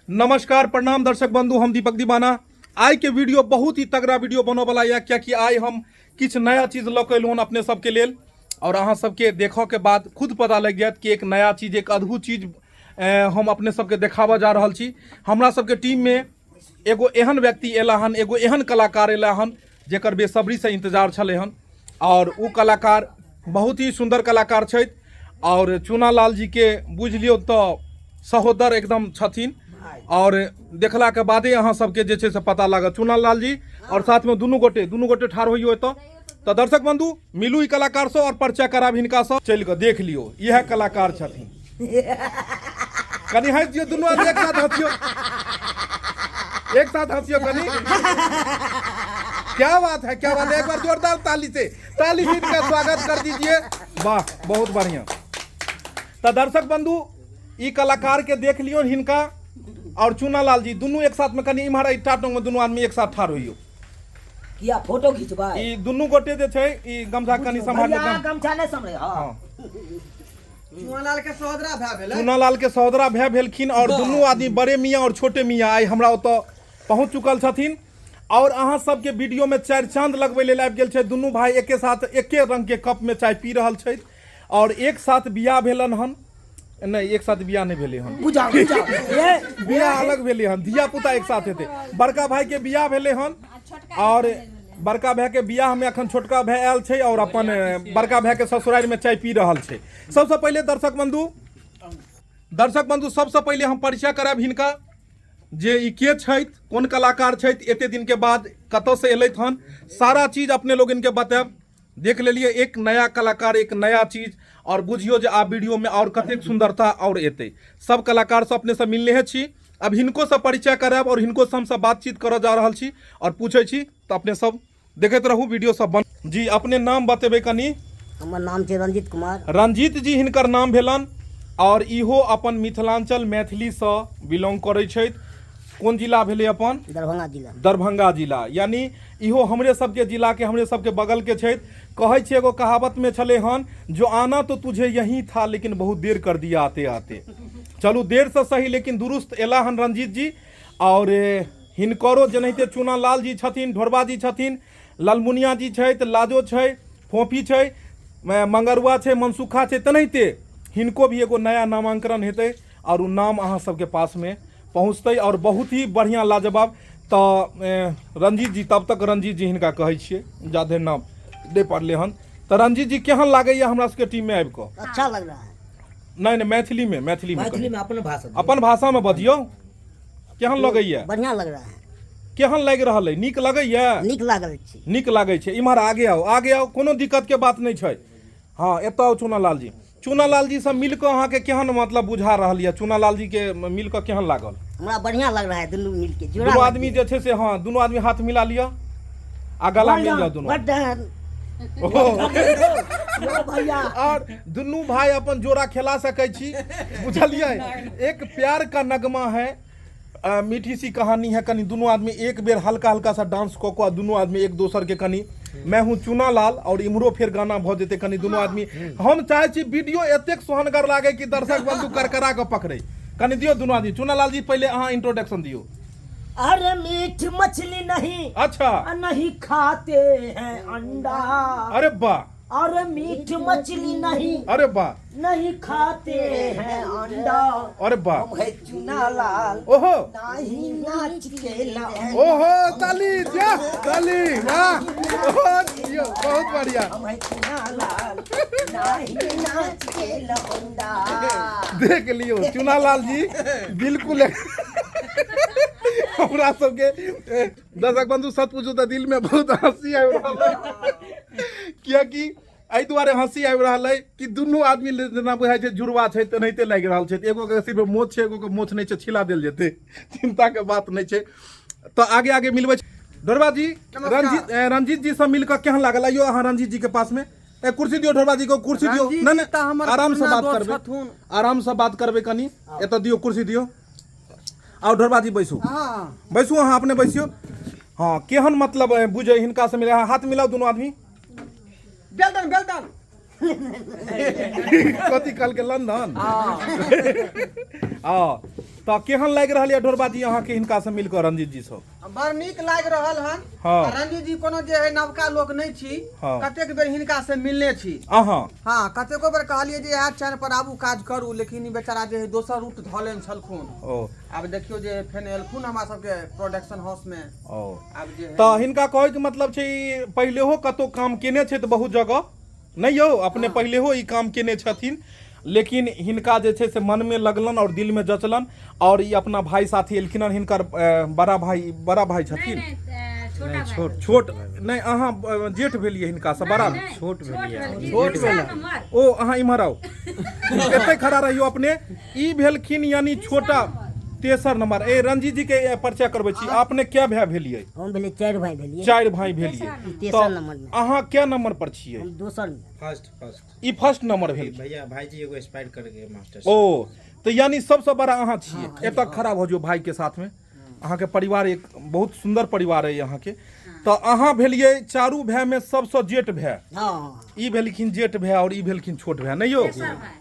नमस्कार प्रणाम दर्शक बंधु, हम दीपक दीवाना। आइ के वीडियो बहुत ही तगड़ा वीडियो बनऽ वाला यऽ, कियाकि आइ हम किछु नया चीज लऽ कऽ एलहुँ हन अपने सबके लेल और अहाँ सबके देखऽ के बाद खुद पता लागि जायत कि एक नया चीज, एक अद्भुत चीज हम अपने सबके देखाबऽ जा रहल छी। हमरा सबके टीम में एगो एहन व्यक्ति एला हन, एगो एहन कलाकार एला हन जेकर बेसब्री से इंतजार छलै हन और ओ कलाकार बहुत ही सुंदर कलाकार छथि और चूनालाल जी के बुझि लियौ तऽ सहोदर एकदम छथिन और देखला के बादे अहाँ सबके जे छै से पता लागत। चूनालाल जी और साथ में दुनू गोटे ठाढ़ होइयो एतऽ। तऽ दर्शक बंधु मिलू ई कलाकार से और परिचय कराब हिनका से। चलि कऽ देख लियौ, इएह कलाकार छथिन। कनि हँसि दियौ, दुनू आदमी एक साथ हँसियौ, एक साथ हँसियौ कनि। क्या बात है, क्या बात है। एक बार जोरदार ताली से इनका स्वागत कर दीजिए। वाह, बहुत बढ़िया। तऽ दर्शक बंधु ई कलाकार के देख लियौ हिनका और चूनालाल जी दुनू एक साथ में कनि इम्हर एहि टाटो में दुनू आदमी एक साथ ठाढ़ होइयौ। किया फोटो खिंचबै? ई दुनू गोटे जे छै ई गमछा कनि सम्हार। भैया, गमछा नहि सम्हरे। हाँ। हाँ। चुनालाल के सहोदरा भाय भेलै। चूनालाल के सहोदरा भाय भेलखिन और दुनू आदमी बड़े मियाँ और छोटे मियाँ आइ हमरा ओतऽ पहुँच चुकल छथिन और अहाँ सबके वीडियो में चारि चांद लगबै लेल आबि गेल छै। दुनू भाई एके साथ एके रंग के कप में चाय पी रहल छथि और एक साथ बियाह भेलन हन। नहीं, एक साथ बियाह नहीं भेलै हन। बुझाओ, बुझाओ। ए, बियाह अलग भेलै हन, धिया पुता एक साथ हेतै। बड़का भाई के बियाह भेलै हन और बड़का भाई के बियाह में अखन छोटका भाई आयल छै और अपन बड़का भाई के ससुरारि में चाय पी रहल छै। सबसे पहिले दर्शक बंधु सबसे पहिले हम परिचय करायब हिनका जे ई के छथि, कोन कलाकार छथि, एते दिन के बाद कतऽ से एलथि हन, सारा चीज अपने लोग इनके बतायब। देख लेलिए एक नया कलाकार, एक नया चीज और बुझियो जे आब वीडियो में और कतेक सुंदरता और एतै। सब कलाकार सब अपने सब मिलने हे छी, अब हिनको से परिचय करायब और हिनको से हम सब बातचीत करऽ जा रहल छी और पूछै छी, तऽ अपने सब देखैत रहू वीडियो सब बन। जी अपने नाम बतेबै कनि। हमर नाम छै रंजीत कुमार। रंजीत जी हिनकर नाम भेलन और इहो अपन मिथिलांचल मैथिली से बिलोंग करै छथि। कोन जिला भेलै अपन? दरभंगा जिला। दरभंगा जिला, यानी इहो हमरे सबके जिला के, हमरे सबके बगल के छथि। कहै छै एगो कहावत में छलै हन, जो आना तो तुझे यही था लेकिन बहुत देर कर दिया आते आते। चलू देर से सही लेकिन दुरुस्त एला हन रंजीत जी। और हिनकरो जेनाहिते चूनालाल जी छथिन, ढोरबा जी छथिन, ललमुनिया जी छथि, लाजो छै, फोफी छै, मंगरुआ छै, मनसुखा छै, तेनाहिते हिनको भी एगो नया नामांकन हेतै और उ नाम अहाँ सबके पास में पहुँचतै और बहुत ही बढ़िया लाजवाब। तऽ रंजीत जी, तब तक रंजीत जी हिनका कहै छियै, जाधरि नाम नहि पड़लै हन। तऽ रंजीत जी केहन लागैया हमरा सबके टीम में आबि कऽ? अच्छा लग रहा है। नहीं नहीं, मैथिली में, मैथिली में मैथिली कही। में अपन भाषा। अपन भाषा में बजियौ, केहन लगैया? बढ़िया लग रहा है। केहन लागि रहल अइ? नीक लगैया? नीक लागल छी। नीक लागै छै। इम्हर आगे आउ, आगे आउ, कोनो दिक्कत के बात नहि छै। हाँ, एतऽ आउ चूनालाल जी। चूनालाल जी से मिल कऽ अहाँके केहन मतलब बुझा रहल यऽ? चूनालाल जी के मिल कऽ केहन लागल? हमरा बढ़िया लग रहा है, दुनू मिल के जोड़ा दुनू लग आदमी गया। जे छै से, हाँ, दुनू आदमी हाथ मिला लिअ आ गला मिल जाओ दुनू। बड डन। ओहो। भैया। और दुनू भाई अपन जोड़ा खेला सकै छी, बुझलियै? एक प्यार का नगमा है, मीठी सी कहानी है। कनि दुनू आदमी एक बेर हल्का हल्का सा डांस कऽ कऽ दुनू आदमी एक दोसर के कनि मैं हूँ चूना लाल और इम्हरो फेर गाना भऽ जेतै। कनि दुनू आदमी, हम चाहै छी वीडियो एतेक सोहनगर लागे कि दर्शक बंधु करकरा कऽ पकड़े। कनि दियौ दुनू आदमी। चूना लाल जी पहिले अहाँ इंट्रोडक्शन दियौ। अरे मीठ मछली नहीं, अच्छा, नहीं खाते हैं अंडा। अरे वाह। अरे मीठ मछली नहीं, अरे वाह, नहीं खाते हैं अंडा। अरे वाह। हम है चूना लाल, ओहो, नहीं नाच के लौंडा। ओहो, ताली दिया, ताली, वाह, ओहो, दियो, बहुत बढ़िया। हम है चूना लाल, नहीं नाच के लौंडा। देख लियो चूनालाल जी बिल्कुल हमरा सबके दर्शक बंधु सच पूछू तऽ दिल में बहुत हंसी आबि रहल है, कियाकि एहि दुआरे हंसी आबि रहल है कि दुनू आदमी जेना बुझाइ छै जुड़वा छै तेनाहिते लागि रहल छै। एगो के सिर्फ मोछ छै, एगो के मोछ नहि छै, छिला देल जेतै, चिंता के बात नहि छै। तऽ आगे आगे मिलबै छी। ढोरबा जी, नमस्कार। रंजीत जी से मिल कऽ केहन लागल? आइयो अहाँ रंजीत जी के पास में। ए कुर्सी दियौ ढोरबा जी को, कुर्सी दियौ। रंजीत नहि नहि, तऽ हमर आराम से पुरना बात दोस्त करबै, छथुन। आराम से बात करबै। कनि एतऽ दियौ, कुर्सी दियौ। आउ ढोरबा जी बैसू। हाँ। बैसू अहाँ अपने बैसियौ। हाँ, केहन मतलब बुझै हिनका से मिले? हाथ मिलाउ दुनू आदमी। बेलदन, बेलदन। कथी कहलकै? लंदन। हाँ। तऽ केहन लागि रहल यऽ ढोरबा जी अहाँके हिनकासँ मिल कऽ रंजीत जी सब? बड़ नीक लागि रहल हन। हँ। आ रंजीत जी कोनो जे है नवका लोक नहि छी। हँ। कतेक बेर हिनका से मिलने छी। अहाँ हँ, कतेको बेर कहलियै जे इएह चैनल पर आबू, काज करू, लेकिन ई बेचारा जे है दोसर रूट धऽ लेने छलखुन। ओ आब देखियौ जे फेर एलखुन हमरा सबके प्रोडक्शन हाउस मे। ओ आब जे है तऽ हिनका कहैके मतलब छै ई पहिलेहो कतहु काम केने छथि बहुत जगह नहि यौ, अपने पहिलेहो ई काम केने छथिन, लेकिन हिनका जे छै से मनमे लगलन आओर दिलमे जचलन और ई अपना भाई साथी एलखिन हन। हिनकर बड़ा भाई, बड़ा भाई छथिन? नहीं, छोट। छोट नहि, अहाँ जेठ भेलियै हिनका से? बड़ा छोट भेलियै। छोट भेलै। ओ अहाँ इम्हर आउ, एतै खड़ा रहियौ अपने। ई भेलखिन यानी छोटा तेसर नंबर। ए रंजीत जी के परिचय करबै छी। अपने क्या भाई भेलियै? हम भेलियै चारि भाई भेलियै। चारि भाई भेलियै। तेसर नंबर में। अहाँ क्या नंबर पर छियै? हम दोसर में। First, first. ई फर्स्ट नंबर भेल। भैया, भाईजी एगो एक्सपायर कर गए मास्टर। ओ तऽ यानी सबसँ बड़ा अहाँ छियै। एतऽ खड़ा भऽ जाउ भाई के साथ में। अहाँके परिवार एक बहुत सुन्दर परिवार अइ अहाँके। तऽ अहाँ भेलियै चारू भाय में सबसँ जेठ भाय। हँ। ई भेलखिन जेठ भाय और ई भेलखिन छोट भाय, नहि यौ?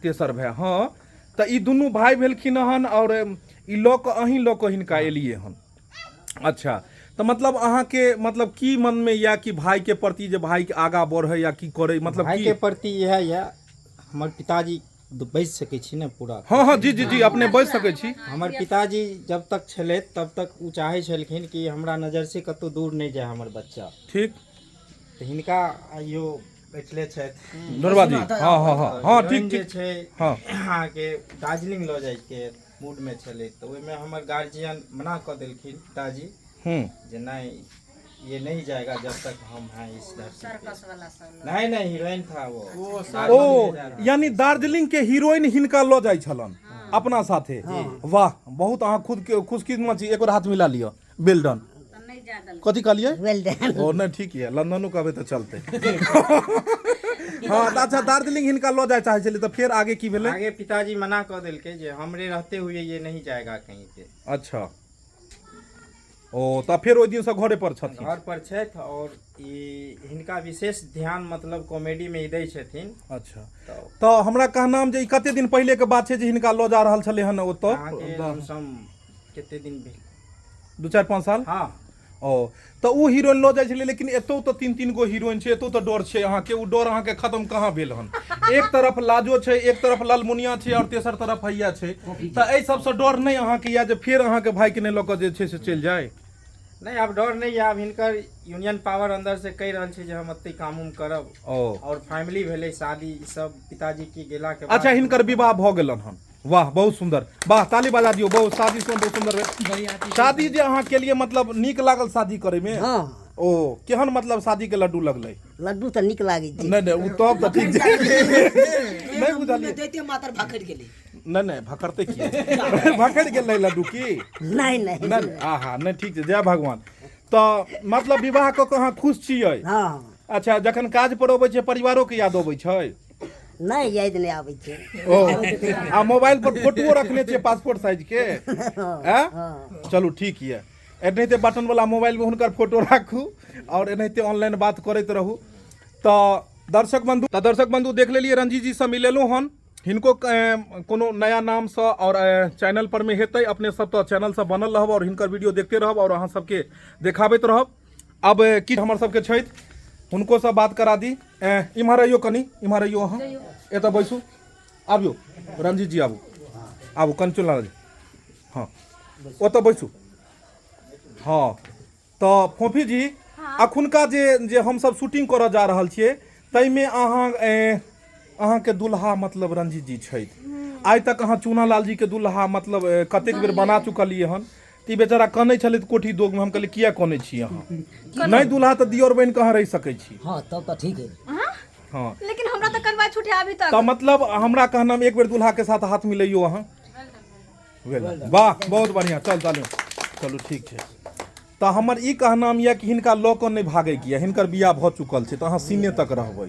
तेसर भाय। हँ, तऽ ई दुनू भाय भेलखिन हन और ई लऽ कऽ अहीं लऽ कऽ हिनका एलियै हन। अच्छा, तऽ मतलब अहाँके मतलब की मनमे यऽ कि भाईके प्रति जे भाई आगाँ बढ़ै या की करै, मतलब भाई की के प्रति इएह यऽ, हमर पिताजी बाजि सकै छी ने पूरा? हँ हँ, जी जी जी, अपने बाजि सकै छी। हमर पिताजी जब तक छलथि तब तक ओ चाहै छलखिन कि हमरा नजरसँ कतहु दूर नहि जाय हमर बच्चा। ठीक। तऽ हिनका आइयो बैठले छथि ढोरबा जी। हँ हँ हँ हँ, ठीक। हीरोइन जे ठीक छै। हँ। अहाँके दार्जिलिंग लऽ जाइके मूडमे छलै, तऽ ओहिमे हमर गार्जियन मना कऽ देलखिन पिताजी जे नहीं, ये नहीं जाएगा जब तक हम हैं इस धरती पे। नहीं नहीं, हीरोइन था वो। ओ यानी दार्जिलिंग के हीरोइन हिनका लऽ जाइ छलन अपना साथे। वाह, बहुत अहाँ खुद के खुशकिस्मत छी। एक बेर हाथ मिला लिअ। वेल डन। कथी कहलियै? Well done. ओ नहि, ठीक यऽ, लंदनो कहबै तऽ चलतै। हँ, तऽ अच्छा, दार्जिलिंग हिनका लऽ जाय चाहै छलै, तऽ फेर आगे की भेलै? आगे पिताजी मना कऽ देलकै जे हमरे रहते हुए ये नहीं जाएगा कहीं पे। अच्छा, ओ तऽ फेर ओहि दिनसँ घरे पर छथिन? घर पर छथि और ई हिनका विशेष ध्यान मतलब कॉमेडी में ई दै छथिन। अच्छा। तऽ तऽ हमरा कहनाम जे ई कते दिन पहिले के बात छै जे हिनका लऽ जा रहल छलै हन ओतऽ? अहाँके लमसम कते दिन भेल? 2 4 5 साल। हँ। ओ तऽ ओ हीरोइन लऽ जाइ छलै, लेकिन एतौ तऽ तीन तीन गो हीरोइन छै, एतौ तऽ डर छै अहाँके। ओ डर अहाँके खत्म कहाँ भेल हन? एक तरफ लाजो छै, एक तरफ ललमुनिया छै और तेसर तरफ हैया छै, तऽ एहि सबसँ डर नहि अहाँके यऽ जे फेर अहाँके भाईके नहि लऽ कऽ जे छै से चलि जाय? नहि, आब डर नहि यऽ। आब हिनकर यूनियन पावर अंदर से कहि रहल छै जे हम एते काम उम करब। ओ और फैमिली भेलै, शादी ई सब पिताजी के गेला के बाद। अच्छा, हिनकर विवाह भऽ गेलन हन। वाह, बहुत सुंदर, वाह, ताली बजा दियौ। बहुत शादी सुन बहुत सुंदर भेल शादी जे अहाँ केलिए, मतलब नीक लागल शादी करे में? हँ। ओ केहन मतलब शादी के लड्डू लगलै? लड्डू तऽ नीक लागै छै। नहि नहि, ओ तब तऽ ठीक छै। नहि बुझलियै? दैते मातर भकरि गेलै। नहि नहि, भकरते की? भकरि गेलै लड्डू की? नहि नहि। नहि, आहा, नहि, ठीक छै, जय भगवान। तऽ मतलब विवाह कऽ कऽ अहाँ खुश छियै? हँ। अच्छा, जखन काज पर अबै छै परिवारो के याद अबै छै? नहि, याद नहि आबै छै। ओ आ मोबाइल पर फोटोओ रखने छियै पासपोर्ट साइज के? आँय? चलू ठीक यऽ, एनाहिते बटन वाला मोबाइल में हुनकर फोटो राखू और एनाहिते ऑनलाइन बात करैत रहू। तऽ दर्शक बंधु देख लेलियै, रंजीत जी से मिलेलहुँ हन। हिनको कोनो नया नामसँ और चैनल पर में हेतै। अपने सब तऽ चैनल से बनल रहब और हिनकर वीडियो देखते रहब और अहाँ सबके देखाबैत रहब। अब की हमर सबके छथि, हुनको से बात करा दी। इम्हर अइयो, कनि इम्हर अइयो, अहाँ एतऽ बैसू। आबियौ रंजीत जी, आबू आबू, कंचन लाल जी, हँ, ओतऽ बैसू। हँ, तऽ फोफी जी, अखुनका जे जे हमसब शूटिंग करऽ जा रहल छियै ताहिमे अहाँ अहाँके दुल्हा मतलब रंजीत जी छथि। आइ तक अहाँ चूना लाल जी के दुल्हा मतलब कतेक बेर बना चुकलियै हन। तऽ ई बेचारा कनै छलथि कोठी दोगमे। हम कहलियै किया कनै छी अहाँ? नहि दुल्हा तऽ दियोर बनि कऽ अहाँ रहि सकै छी। हँ, तब तऽ ठीक है। हँ। लेकिन हमरा तऽ कनवा छूटे अभी तक। तऽ मतलब हमरा कहना एक बेर दुल्हा के साथ हाथ मिलैयो अहाँ। वेल, वाह, बहुत बढ़िया। चल चलू चलू, ठीक छै। तऽ हमर ई कहनाम यऽ कि हिनका लऽ कऽ नहि भागैके यऽ। हिनकर बियाह भऽ चुकल छै, तऽ अहाँ सीने तक रहबै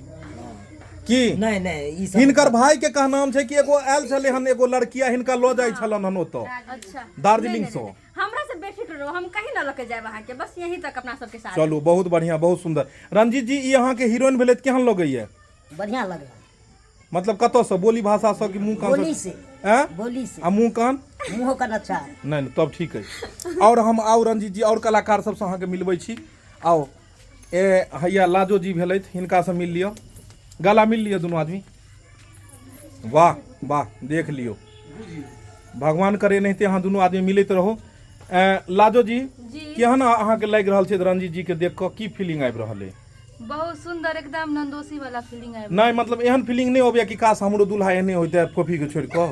की? नहि नहि, ई सब हिनकर भाई के कहनाम छै कि एगो आयल छलै हन एगो लड़किया, हिनका लऽ जाइ छलन हन ओतऽ अच्छा दार्जिलिंग नहीं, सँ। नहीं, नहीं, हमरा से बेफिक्र रहो, हम कहीं ना लके जाएब अहाँके, बस यहीं तक अपना सबके साथ। चलू, बहुत बढ़िया, बहुत सुंदर। रंजीत जी, ई अहाँके हीरोइन भेलै तऽ केहन लगैया? बढ़िया लगल। मतलब कतऽसँ, बोली भाषासँ कि मुँह कान? बोली से। हैं बोली से। आ मुँह कान? मुँहो कान अच्छा है। नहि नहि, तब ठीक अछि। आओर हम आउ रंजीत जी, आओर कलाकार सबसँ अहाँके मिलबै छी। आउ, ए हैया लाजो जी भेलथि, हिनकासँ मिल लिअ, गला मिल लिअ दुनू आदमी। वाह वाह, देख लियौ, भगवान करे एनाहिते अहाँ दुनू आदमी मिलैत रहू। लाजो जी, जी। केहन अहाँके लागि रहल छै रंजीत जी के देख कऽ, की फीलिंग आबि रहल अइ? बहुत सुंदर, एकदम नंदोसी वाला फीलिंग आबि। नहि, मतलब एहन फीलिंग नहि अबैया कि काश हमरो दूल्हा एहने होइते, फोफी के छोड़ि कऽ?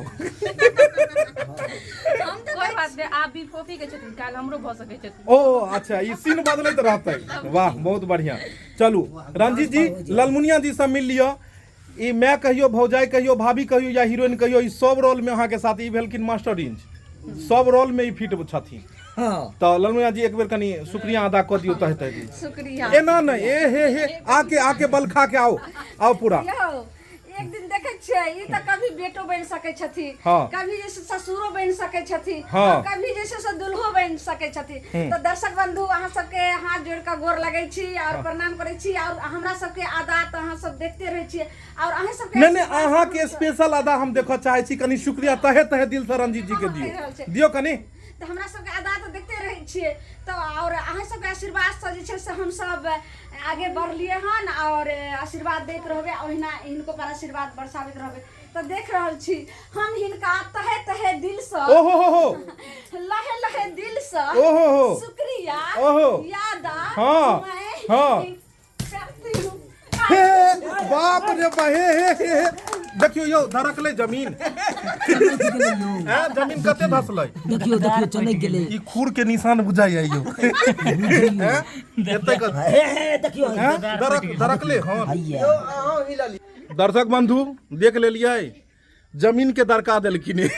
कोई बात नहि, आब भी फोफी के छथिन, काल्हि हमरो भऽ सकै छथिन। ओ अच्छा, ई सीन बदलैत रहतै। वाह, बहुत बढ़िया। चलू रंजीत जी, ललमुनिया जी से मिल लिअ। ई माय कहियो, भौजाई कहियो, भाभी कहियो या हीरोइन कहियो, ई सब रोल में अहाँके साथ ई भेलखिन मास्टर इंच, सब रोल में ई फिट छथिन। तऽ ललमुनिया जी, एक बेर कनि शुक्रिया अदा कऽ दियौ तहे तहे दिल। शुक्रिया। एना नहि, ए हे हे, आके आके बल खा के आओ, आओ पूरा। यौ, एक दिन देखै छियै, ई तऽ कभी बेटो बनि सकै छथिन, कभी जे छै ससुरो बनि सकै छथिन, और कभी जे छै से दुल्हो बनि सकै छथिन। तऽ दर्शक बंधु, अहाँ सबके हाथ जोड़ि कऽ गोर लगै छी और प्रणाम करै छी, और हमरा सबके अदा तऽ अहाँ सब देखते रहै छियै, और अहाँ सबके नहि नहि, अहाँके स्पेशल अदा हम देखऽ चाहै छी। कनि शुक्रिया तहे तहे दिल से रंजीत जी के कहि रहल दियौ, छै। दियौ कनि। तऽ हमरा सबके अदा तऽ देखते रहै छियै, तऽ और अहाँ सबके आशीर्वादसँ जे छै से हमसब आगे बढ़लियै हन, और आशीर्वाद दैत रहबै, ओहिना हिनको पर आशीर्वाद बरसाबैत रहबै। तऽ देख रहल छी हम हिनका तहे तहे दिलसँ, ओहो हो हो, लहे लहे दिलसँ ओहो हो, शुक्रिया ओहो, यादा मैं करती हूँ। हे बाप रे बा, हे हे हे हे, देखियौ यौ, धड़कलै जमीन। हैं, जमीन कते धसलै? देखियौ देखियौ, चमकि गेलै। ई खुर के निशान बुझाइया यौ। हैं, एते क हे हे, देखियौ। हैं, धड़कलै। हँ। हैया। अहाँ हिललियै। दर्शक बंधु, देख लेलियै, जमीन के दरका देलखिन।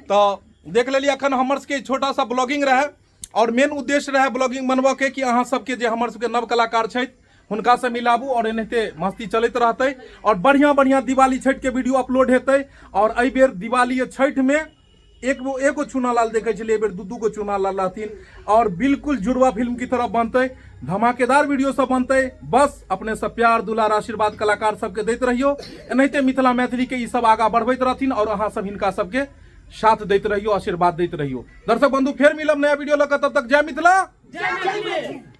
तऽ देख लेलियै, अखन हमर सबके छोटा सा ब्लॉगिंग रहै, और मेन उद्देश्य रहै ब्लॉगिंग बनबऽ के कि अहाँ सबके जे हमर सबके नव कलाकार छथि हुनकासँ मिलाबू, और एनाहिते मस्ती चलैत रहतै, और बढ़िआँ बढ़िआँ दिवाली छठि के वीडियो अपलोड हेतै। और एहि बेर दिवाली छठि में एक एगो चूना लाल देखै छलियै, एहि बेर दू दू गो चूना लाल रहथिन, और बिल्कुल जुड़वा फिल्म की तरह बनतै, धमाकेदार वीडियो सब बनतै। बस अपने सब प्यार दुलार आशीर्वाद कलाकार सबके दैत रहियो, एनाहिते मिथिला मैथिली के ई सब आगा बढ़बैत रहथिन, और अहाँ सब हिनका सबके साथ दैत रहियो, आशीर्वाद दैत रहियो। दर्शक बंधु, फेर मिलब नया वीडियो लऽ कऽ, तब तक जय मिथिला, जय मैथिली।